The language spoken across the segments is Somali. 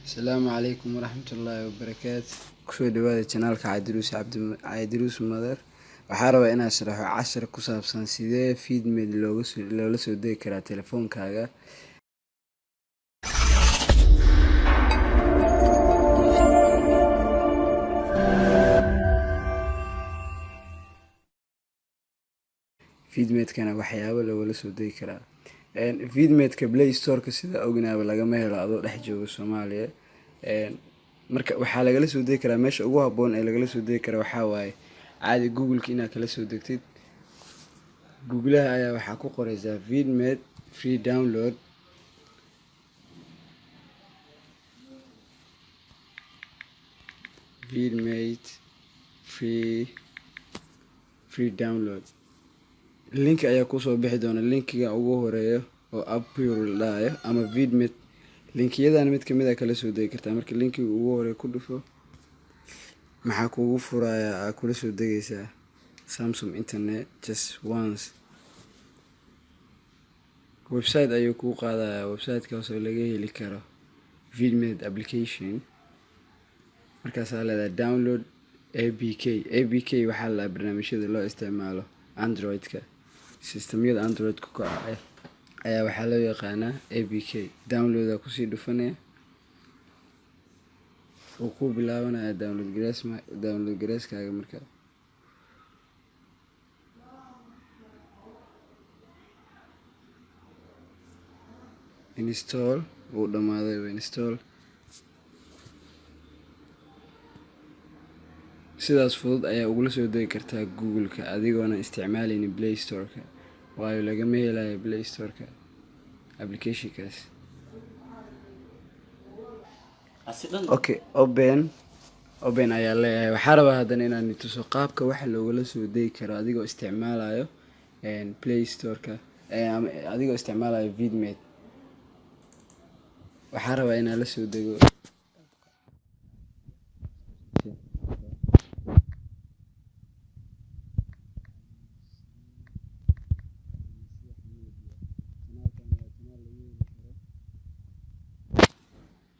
Asalaamu calaykum waraxmatullaahi wabarakaatu. Kusoo dhawaada channelka Caydiruus Cabdi Caydiruus Madar. Waxaa rabaa inaan sharaxo cashar ku saabsan sidee VidMate loola soo degi karaa telefoonkaaga. VidMate-kana waxyaabo loogala soo degi karaa. VidMate-ka Play Store-ka sida ognaaba lagama helo adoo dhex jooga Soomaaliya. Marka waxaa lagala soo degi karaa, meesha ugu habboon ee lagala soo degi kara waxaa waaye caadi Google-ka inaad kala soo degtid. Googlaha ayaa waxaa ku qoreysaa VidMate free download. VidMate free download. Link ayaa kusoo bixi doona, linkiga ugu horeeyo oo Appure la dhahayo ama VidMate. Linkiyadan mid kamid ah kala soo degi kartaa. Marka linkiga ugu horeeyo ku dhufo, maxaa kugu furaya? Aa kula soo degaysaa Samsung Internet just once. Website ayuu kuu qaadayaa, website-kaas oo laga heli karo VidMate application. Markaasaa leedahay download APK. APK waxaa la dhahaa barnaamijyada loo isticmaalo Android-ka. Systemyada Android-ka ku ah ayaa waxaa loo yaqaanaa APK. Download aa kusii dhufanaya, wuu kuu bilaabanaya download gareyskaaga. Marka install wuu dhamaaday, install. Sidaas fudud ayaa ugula soo degi kartaa Google-ka adigoona isticmaaleynin Play Store-ka, waayo lagama helayo Play Store-ka application-kaas. Okay, open ayaa leeyahay. Waxaa rabaa haddana inaan tuso qaabka waxa loogala soo degi karo adigoo isticmaalayo Play Store-ka ama adigoo isticmaalayo VidMate. Waxaa rabaa inaan la soo dego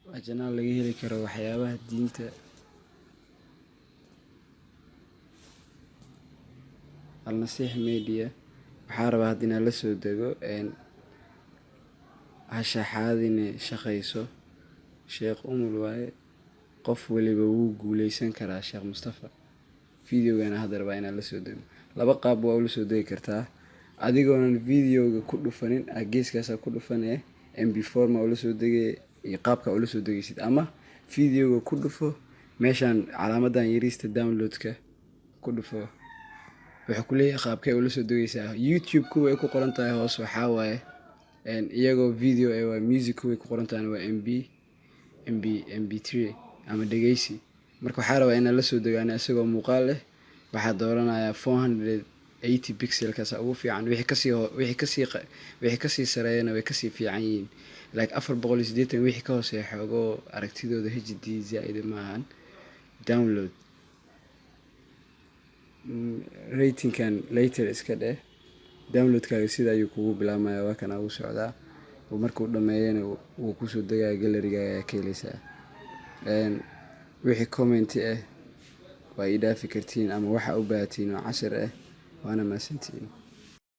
waa channel laga heli karo waxyaabaha diinta. Al-Nasiix Media. Waxaa rabaa hadda inaan la soo dego Hashaxaadine Shaqayso, Sheekh Umul waaye, qof waliba wuu guuleysan karaa, Sheekh Mustafa. Videogana hadda rabaa inaan la soo dego. Laba qaab waa ula soo degi kartaa: adigoonan videoga ku dhufanin, geeskaasaa ku dhufanee, MP4 ma ula soo degay iyo qaabka ula soo degaysid, ama videoga ku dhufo, meeshaan calaamadan yariista downloadka ku dhufo. Wuxuu ku leeyahay qaabkee ula soo degaysaa? YouTube kuwa ay ku qoran tahay hoos waxaa waaye iyagoo video ee waa music, kuway ku qoran tahayna waa MB MP3 ama dhegeysi. Marka waxaa rabaa inaan la soo dego ani isagoo muuqaal leh. Waxaa dooranayaa 480 pixelkaas ugu fiican. Wixii kasii sareeyana way kasii fiican yihiin, like 480 wixii ka hooseeya xoogoo aragtidooda HD zaaid maahan. Download. Ratingkan later iska dheh. Downloadkaaga sida ayuu kugu bilaabmaya, waa kana ugu socdaa. Markuu dhameeyana wuu kusoo degaya, gallerygaaga ayaa ka heleysaa. Wixii comment ah waa ii dhaafi kartiin ama waxa u baahatiin oo cashar ah. Waana mahadsantihiin.